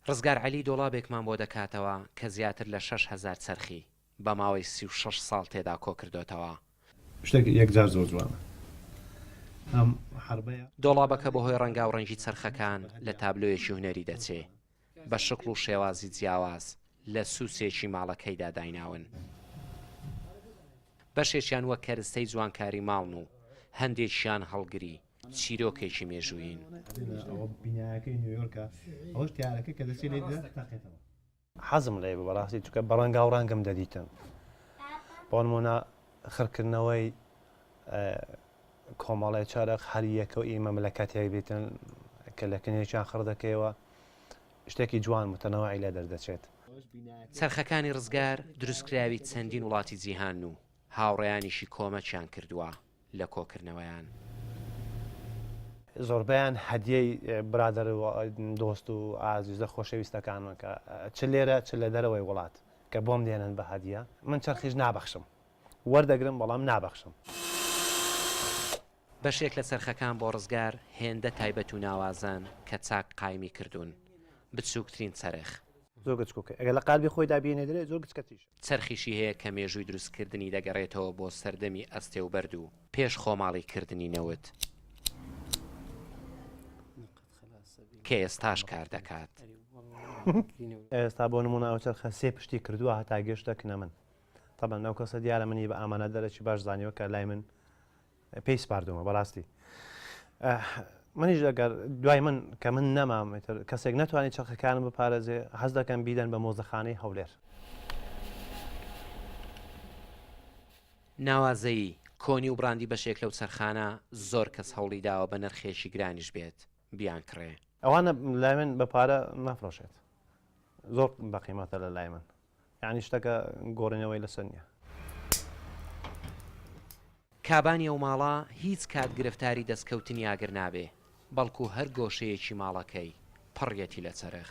ڕزگار عەلی دۆڵابێکمان بۆ دەکاتەوە کە زیاتر لە 6000 چەرخی بە ماوەی 36 ساڵ تێدا کۆکردۆتەوە. شتێک یەکجار زۆر جوانە ئەم حەربەیە. دۆڵابەکە بەهۆی ڕەنگاوڕەنگی چەرخەکان لە تابلۆیەکی هونەری دەچێ، بە شکڵ و شێوازی جیاواز لە سوچێکی ماڵەکەیدا دایناون. بەشێکیان وەک کەرستەی جوانکاری ماڵن و هەندێکیان هەڵگری چیرۆکێکی مێژوویین. حەزم لێی بوو بەڕاستی چونکە بە ڕەنگاو ڕەنگم دەدیتن بۆ نمونە خڕکردنەوەی کۆمەڵی چەرخ هەر یەکە و ئیمە ملەکەتێک بیتن کە لە کنێکیان خڕ دەکەیەوە شتێکی جوان متەنەوەی لێ دەردەچێت. چەرخەکانی ڕزگار دروستکراوی چەندین وڵاتی جیهانن و هاوڕێیانیشی کۆمەکیان کردووە. لە کۆکردنەوەیان. زۆربەیان هەدیەی برادەر و دۆست و ئازیزە خۆشەویستەکانمن کە چ لێرە چ لە دەرەوەی وڵات کە بۆم دێنن بە هەدیە. من چەرخیش نابەخشم. وەردەگرم بەڵام نابەخشم. بەشێک لە چەرخەکان بۆ ڕزگار هێندە تایبەت و ناوازەن کە چاک قایمی کردوون. بچووکترین چەرخ. زۆر گچکۆکە ئەگەر لە قالبی خۆیدا بینێ دەرێ زۆر گچکەتریشە. چەرخیشی هەیە کە مێژووی دروستکردنی دەگەڕێتەوە بۆ سەردەمی ئەستێ و بەرد و پێش خۆماڵی کردنی نەوت کە ئێستاش کار دەکات. ئێستا بۆ نموونە ئەو چەرخە سێ پشتی کردووە هەتا گەشتە کنە من. تەبعەن ئەو کەسە دیارە منی بە ئامانەتدەرەکی باش زانیوە کە لای من پێی سپاردومە بەڕاستی منیش ئەگەر دوای من کە من نەمام کەسێک نەتوانێت چەرخەکانم بپارێزێ حەز دەکەم بیدەن بە مۆزەخانەی هەولێر. ناوازەیی، کۆنی و بڕاندی بەشێک لەو چەرخانە زۆر کەس هەوڵی داوە بە نرخێکی گرانیش بێت بیانکڕێ. ئەوانە لای من بە پارە نافرۆشێت زۆر بە قیمەتە لە لای من. یانی شتەکە گۆڕینەوەی لەسەر نیە. کابانی ئەو ماڵە هیچ کات گرفتاری دەستکەوتنی ئاگر نابێ، بەڵکو هەر گۆشەیەکی ماڵەکەی پڕیەتی لە چەرخ.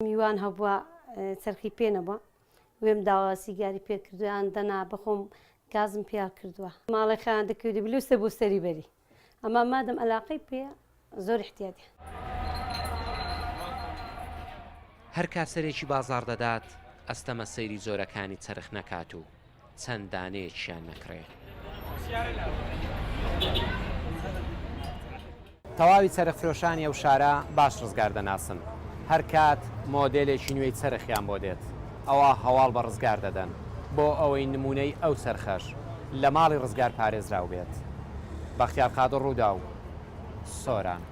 میوان هەبووە چەرخی پێ نەبووە وێم داوە سیگاری پێ کردووە یان دەنا بەخۆم گازم پیا کردووە ماڵێ خەیان دەکردی بلوسە بۆ سەری بەری ئەما مادەم ئەلاقەی پێیە زۆر احتیادە. هەر کات سەرێکی بازاڕ دەدات ئەستەمە سەیری جۆرەکانی چەرخ نەکات و چەند دانەیەکیان نەکڕێ. تەواوی چەرخ فرۆشانی ئەو شارە باش ڕزگار دەناسن، هەر کات مۆدێلێکی نوێی چەرخیان بۆ دێت ئەوا هەواڵ بە ڕزگار دەدەن بۆ ئەوەی نموونەی ئەو چەرخەش لە ماڵی ڕزگار پارێزراو بێت. بەختیار قادر ڕووداو، سۆران.